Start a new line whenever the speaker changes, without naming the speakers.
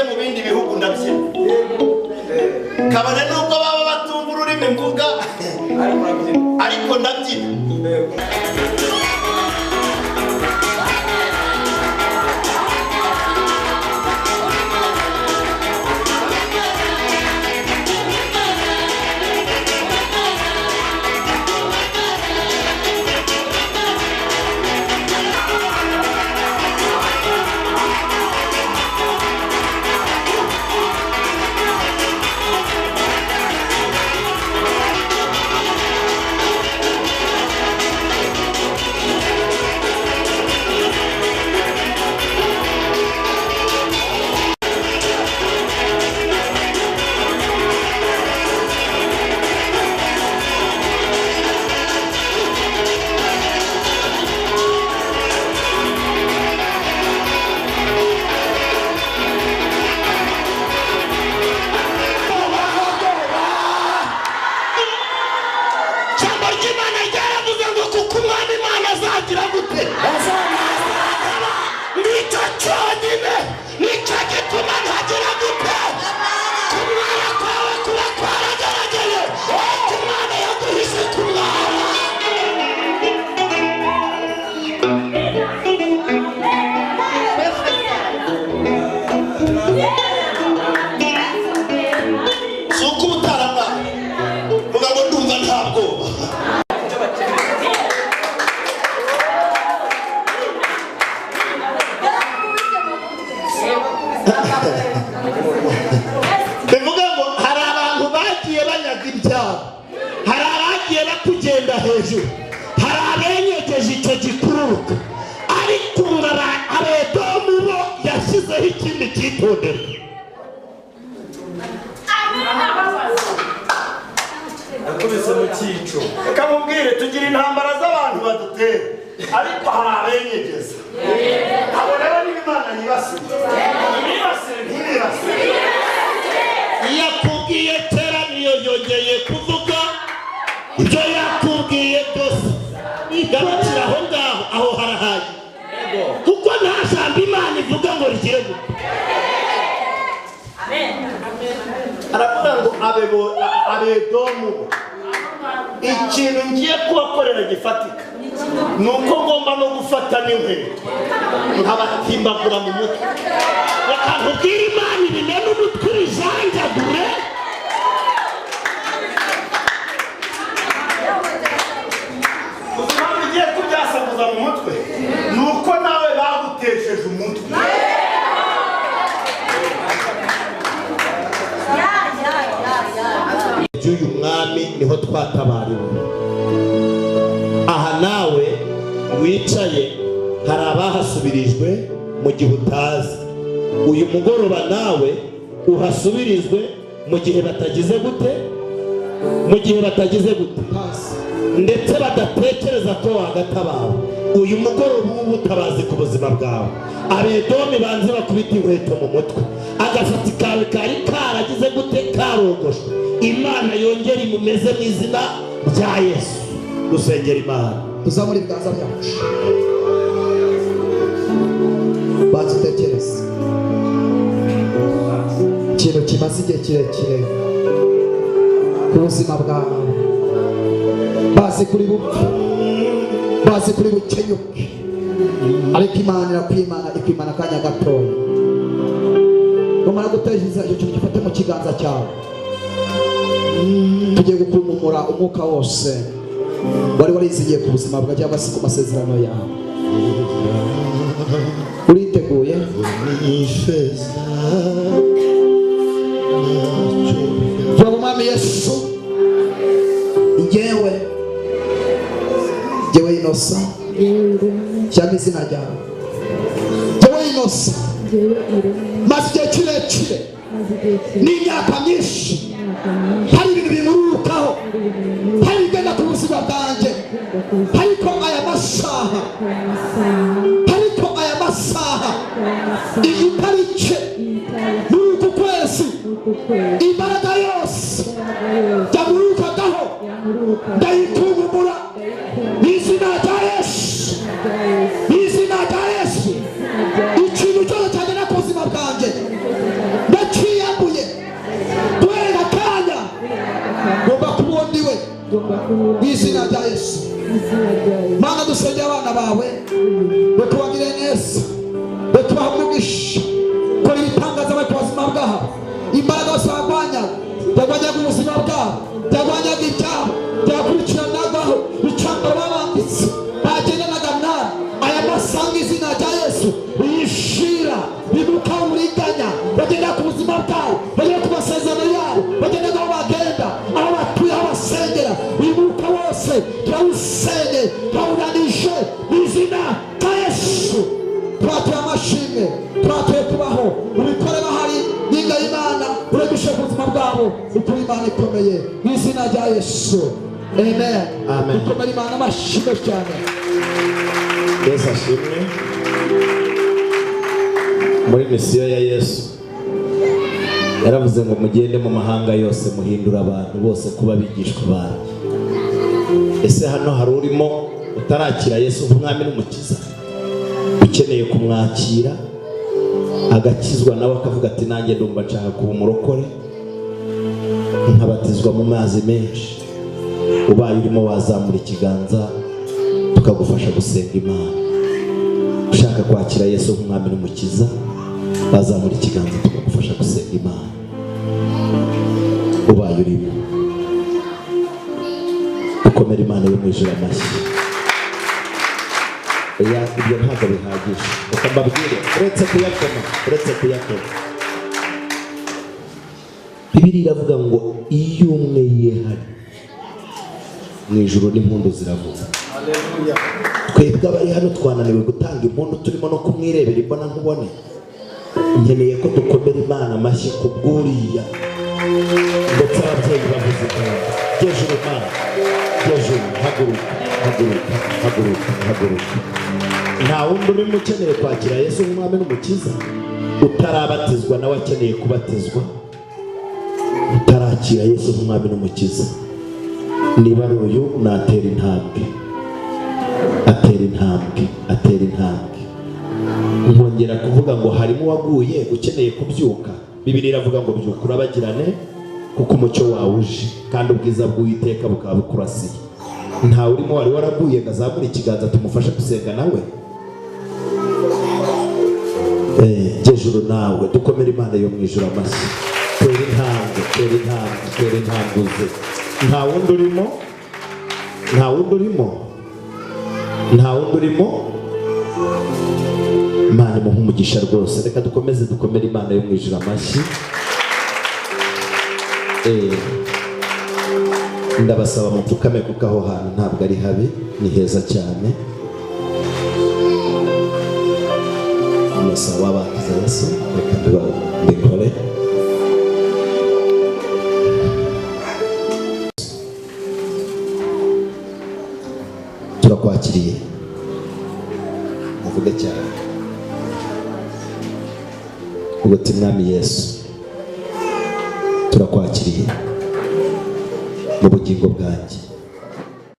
Ngeze mu bindi bihugu ndabyina, kabone nubwo baba batumva ururimi mvuga ariko ndabyina. Bivuga ngo hari abantu bagiye banyaga ibyabo, hari abagiye bakugenda hejuru, hari abenyegeje icyo gikururuka, ariko Abedomu bo yashyizeho ikindi cyitonderwa.
Nakubise mu cyico.
Reka mubwire, tugira intambara z'abantu badutera, ariko hari abenyegeza. Abo rero ni Imana yibasiye. Ntibibasire. Yakubwiye kera niyo yongeye kuvuga ibyo yakubwiye byose, igarukira aho ngaho, aho harahaye, kuko nta jambo Imana ivuga ngo rigire gute. Aravuga ngo Abedomu, ikintu ngiye kubakorera gifatika ni uko ngomba no gufata n'inkweto nkabatimbagura mu mutwe. Reka nkubwire, Imana ibimena umutwe ibijanjagure. Uzi impamvu igiye kubyasakuza mu mutwe? Ni uko nawe bagutesheje umutwe. By'uyu mwami niho twatabariwe. Aha nawe wicaye hari abahasubirijwe mu gihe utazi. Uyu mugoroba nawe uhasubirizwe mu gihe batagize gute, mu gihe batagize gute, ndetse badatekereza ko wagatabawe. Uyu mugoroba w'ubutabazi ku buzima bwawe, Abedomi banze bakubita inkweto mu mutwe, agasatsi kawe kari karagize gute, karogoshwe. Imana yongere imumeze mu izina rya Yesu. Dusengera Imana.
Tuzamure ibiganza byacu, banza utekereze ikintu kimaze igihe kirekire ku buzima bwawe. Bazi kuri bupfe, bazi kuri bukenyuke, ariko Imana irakwimana, ikwimana akanya gatoya. Numara gutekereza icyo kintu, gifate mu kiganza cyawe. Tugiye gukumumura umwuka wose wari warizigiye ku buzima bwawe cyangwa se ku masezerano yawe. Uriteguye? Vuga Umwami Yesu, njyewe Inosa, shyiramo izina ryawe. Njyewe Inosa, maze igihe kirekire n'imyaka myinshi hari ibintu binkururukaho, hari ibigenda ku buzima bwanjye, ariko aya masaha, ariko aya masaha, iyi tariki muri uku kwezi, imbaraga yose yamurukagaho ndayikungumura mu izina rya Yesu, mu izina rya Yesu. Ikintu cyose cyagenda ku buzima bwanjye Mu izina rya Yesu. Mana, dusengera abana bawe, reka ubagire neza, reka ubahe umugisha, kora ibitangaza bari ku buzima bwabo. Imbaraga zose barwanyaga, byarwanyaga ubuzima bwabo, byarwanyaga ibyabo, byakurikiranagaho icyambaro babambitse, bagendanaga mwana. Aya masaha mu izina rya Yesu yishira bimuka uburiganya, bagenda ku buzima bwabo, bagenda ku masezerano yabo, bagenda aho bagenda, aho batuye, aho basengera. Uyu mwuka wose turawusenye, turawunanije mu izina rya Yesu. Turatuye amashimwe, turatuye kubaho, ubikore bahari n'inga y'Imana, uregeshe ku buzima bwabo, ukuri Imana ikomeye mu izina rya Yesu. Amen.
Amen.
Dukomere Imana amashimwe cyane.
Yesu ashimwe. Muri misiyo ya Yesu yaravuze ngo mugende mu mahanga yose muhindura abantu bose kuba abigishwa banjye. Ese hano hari urimo utarakira Yesu nk'umwami n'umukiza, ukeneye kumwakira agakizwa nawe akavuga ati nanjye ndumva nshaka kuba umurokore, nkabatizwa mu mazi menshi? Ubaye urimo wazamura ikiganza tukagufasha gusenga Imana. Ushaka kwakira Yesu nk'umwami n'umukiza, bazamura ikiganza tukagufasha gusenga Imana. Ubaye urimo, dukomere Imana yo mu ijuru amashyi. Oya, ibyo ntabwo bihagije, reka mbabwire, uretse kuyakoma, uretse kuyakoma, Bibiliya iravuga ngo iyo umwe yihari mu ijuru n'impundu ziravuga. Twebwe abari hano twananiwe gutanga impundu, turimo no kumwirebera imbona nkubone. Nkeneye ko dukomera Imana amashyi ku bw'uriya, ndetse ababyeyi bavuze kandi gejuru Imana, gejuru, haguruka, haguruka, haguruka, haguruka. Nta wundi urimo ukeneye kwakira Yesu nk'umwami n'umukiza, utarabatizwa nawe akeneye kubatizwa, utarakira Yesu nk'umwami n'umukiza. Niba ari uyu, natera intambwe, atera intambwe, atera intambwe. Nkongera kuvuga ngo harimo uwaguye ukeneye kubyuka. Bibiliya iravuga ngo byuka urabagirane, kuko umucyo wawe uje, kandi ubwiza bw'Uwiteka bukaba bukurasiye. Ntawe urimo wari waraguye ngo azamure ikiganza tumufashe gusenga nawe. Gejuru nawe, dukomere Imana yo mu ijuru amashyi. Tera intambwe, tera intambwe, tera intambwe uze. Nta wundi urimo, nta wundi urimo, nta wundi urimo. Imana imuhe umugisha rwose. Reka dukomeze dukomere Imana yo mu ijuru amashyi. Ndabasaba mupfukame kuko aho hantu ntabwo ari habi, ni heza cyane. Ndabasaba bakiza Yesu, reka mbikore. Turakwakiriye, muvuge cyane uti Mwami Yesu, turakwakiriye mu bugingo bwanjye,